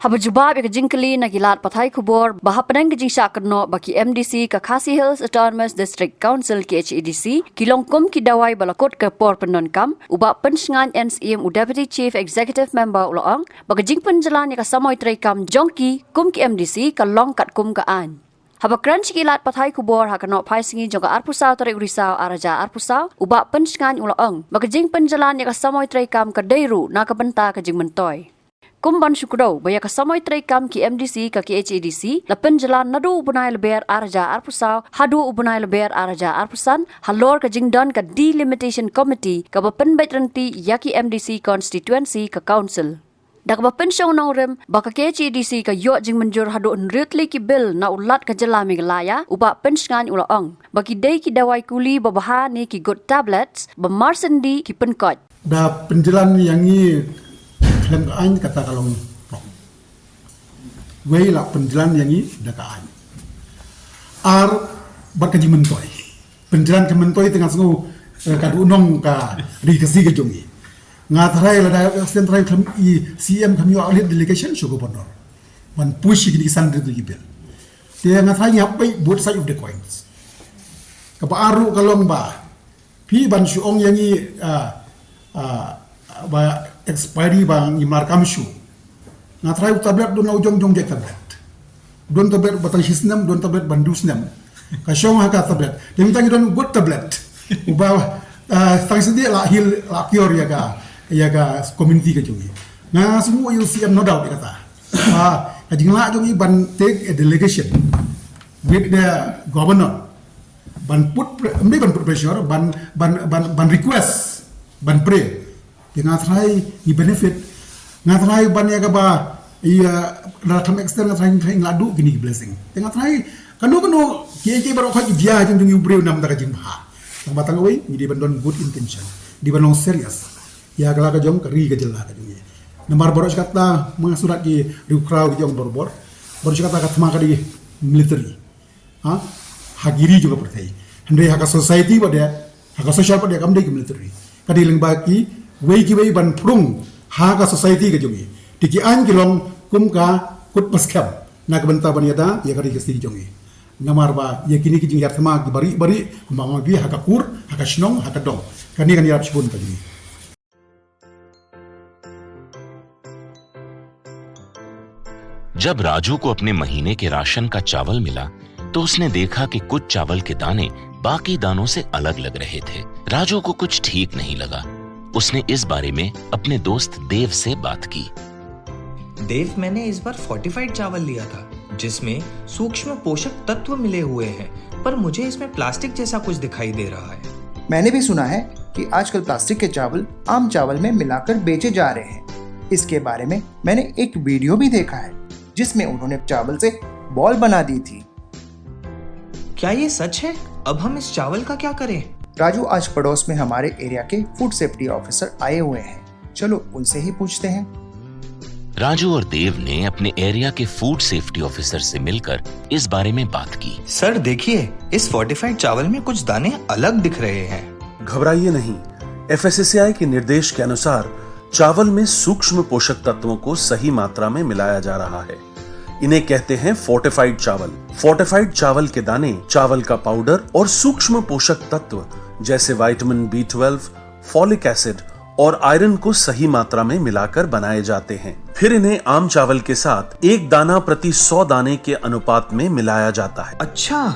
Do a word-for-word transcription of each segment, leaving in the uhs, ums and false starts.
Haba jubab ïa ka jingkylli na ki lad pathai khubor ba hapdeng ka jingshah kynnoh ba ki M D C ka Khasi Hills Autonomous District Council, K H A D C, ki long kum ki dawai ba la kut ka por pyndonkam, u Bah Pynshngaiñ N C M, u Deputy Chief Executive Member, u la ong ba ka jingpynjlan ïa ka samoi treikam jong ki kum ki M D C ka long katkum ka aiñ. Haba kren sha ki lad pathai khubor ha ka nohphai sngi jong ka arphew saw tarik u Risaw ar hajar arphew saw, u Bah Pynshngaiñ u la ong ba ka jingpynjlan ïa ka samoi treikam ka dei ruh na ka bynta ka jingmyntoi. Kum ban shu kdew ba ïa ka samoi treikam ki M D C ka K H A D C la pynjlan naduh u bnai Lber ar hajar arphew saw haduh u bnai Lber ar hajar arphew san halor ka jingdon ka Delimitation Committee kaba pynbeit ryntih ïa ki M D C constituency ka Council. Da kaba pynshong nongrim ba ka K H A D C ka ïoh jingmynjur haduh hynriew tylli ki bill na u Lat ka jylla Meghalaya, u Bah Pynshngaiñ u la ong ba ki dei ki dawai kuli babha ne ki good tablets ba marsiendi ki pynkoit. Da pynjlan ïa ngi khlem ka aiñ kata ka long wrong. Wei la pynjlan ïa ngi da ka aiñ. Ar, bad ka jingmyntoi. Pynjlan ka myntoi te nga sngew, eh, ka duh nong ka ri Khasi ka jong ngi. Nga tharai lada sdang tharai khlem i C M khlem ïoh lead delegation sha u Governor ban push ïa kine ki san tylli ki bill. Te nga tharai ngi hap peit both side of the coins. Kaba ar ruh ka long ba phi ban shu ong ïa ngi, ah, ah, ba expiry ba ngim lah kam shu. Nga tharai u tablet don la u jong jong jait tablet. Don tablet ba tang shi snem, don tablet ba hynriew snem. Ka shong ha ka tablet. Te mynta ngi don u good tablet. Uba, ah, tang shi snem la heal, la cure ïa ka, ïa ka community ka jong ngi. Nga sngew ïa u C M no doubt ïa kata. Ah, ka jinglah jong ngi ban take a delegation with the governor. Ban put pre-, ym dei ban put pressure, ban, ban, ban, ban request, ban pray. Te nga tharai ngi benefit. Nga tharai ban ïa kaba, ïa, la kham extend nga tharai ngi la duh kine ki blessing. Te nga tharai kano kano ki, ki baroh ki jia jong jong u briew namar ka jingbha. Tang ba tang wei ngi dei ban don good intention. Dei ban long serious. Ïa ka la ka jong ka ri ka jylla ka jong ngi. Namar baroh shi katta mynta surat ki riewkhraw ki jong barabor. Baroh shi katta ka thma ka dei military. Ha? Ha ki ri jong ka pyrthei. Hynrei ha ka society ba dei, ha ka social ba dei kam dei ka military. Ka dei lyngba kiwei kiwei ban pynrung ha ka society ka jong ngi. Te ki aiñ ki long kum ka kut paskhem na ka bynta ban ïada ïa ka ri ka state jong ngi. Namar ba ïa kine ki jingïathma ki bari bari kumba ma bi ha ka kur, ha ka shnong, ha ka dong. Kane kan ïarap shibun ka jong ngi. जब राजू को अपने महीने के राशन का चावल मिला, तो उसने देखा कि कुछ चावल के दाने बाकी दानों से अलग लग रहे थे। राजू को कुछ ठीक नहीं लगा। उसने इस बारे में अपने दोस्त देव से बात की। देव, मैंने इस बार फोर्टिफाइड चावल लिया था, जिसमें सूक्ष्म पोषक तत्व मिले हुए हैं, पर मुझे इसमें प्लास्टिक जैसा कुछ दिखाई दे रहा है। मैंने भी सुना है कि आजकल प्लास्टिक के चावल आम चावल में मिलाकर बेचे जा रहे हैं। इसके बारे में मैंने एक वीडियो भी देखा है, जिसमें उन्होंने चावल से बॉल बना दी थी। क्या ये सच है? अब हम इस चावल का क्या करें? राजू, आज पड़ोस में हमारे एरिया के फूड सेफ्टी ऑफिसर आए हुए हैं, चलो उनसे ही पूछते हैं। राजू और देव ने अपने एरिया के फूड सेफ्टी ऑफिसर से मिलकर इस बारे में बात की। सर, देखिए, इस फोर्टिफाइड चावल में कुछ दाने अलग दिख रहे हैं। घबराइए नहीं, एफएसएसएआई के निर्देश के अनुसार चावल में सूक्ष्म पोषक तत्वों को सही मात्रा में मिलाया जा रहा है। इन्हें कहते हैं फोर्टिफाइड चावल। फोर्टिफाइड चावल के दाने चावल का पाउडर और सूक्ष्म पोषक तत्व जैसे vitamin B twelve, folic acid और आयरन को सही मात्रा में मिलाकर बनाए जाते हैं। फिर इन्हें आम चावल के साथ एक दाना प्रति सौ दाने के अनुपात में मिलाया जाता है। अच्छा,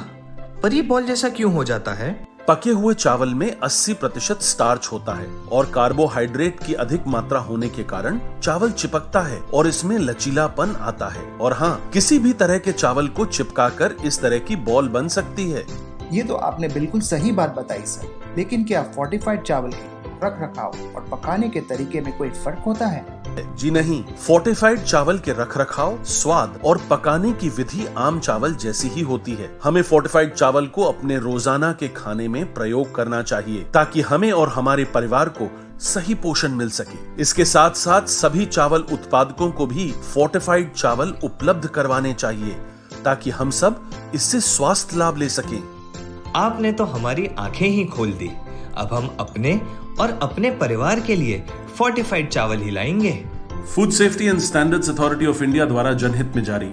पर ये बॉल जैसा क्यों हो जाता है? पके हुए चावल में अस्सी प्रतिशत स्टार्च होता है और कार्बोहाइड्रेट की अधिक मात्रा होने के कारण चावल चिपकता है और इसमें लचीलापन आता है। और हाँ, किसी भी तरह के चावल को चिपकाकर इस तरह की बॉल बन सकती है। ये तो आपने बिल्कुल सही बात बताई सर, लेकिन क्या फोर्टिफाइड चावल के रख रखाव और पकाने के तरीके में कोई फर्क होता है? जी नहीं, फोर्टिफाइड चावल के रखरखाव, स्वाद और पकाने की विधि आम चावल जैसी ही होती है। हमें फोर्टिफाइड चावल को अपने रोजाना के खाने में प्रयोग करना चाहिए, ताकि हमें और हमारे परिवार को सही पोषण मिल सके। इसके साथ साथ सभी चावल उत्पादकों को भी फोर्टिफाइड चावल उपलब्ध करवाने चाहिए, ताकि हम सब इससे स्वास्थ्य लाभ ले सकें। आपने तो हमारी आंखें ही खोल दी। अब हम अपने और अपने परिवार के लिए फोर्टिफाइड चावल ही लाएंगे। Food Safety and Standards Authority of India द्वारा जनहित में जारी।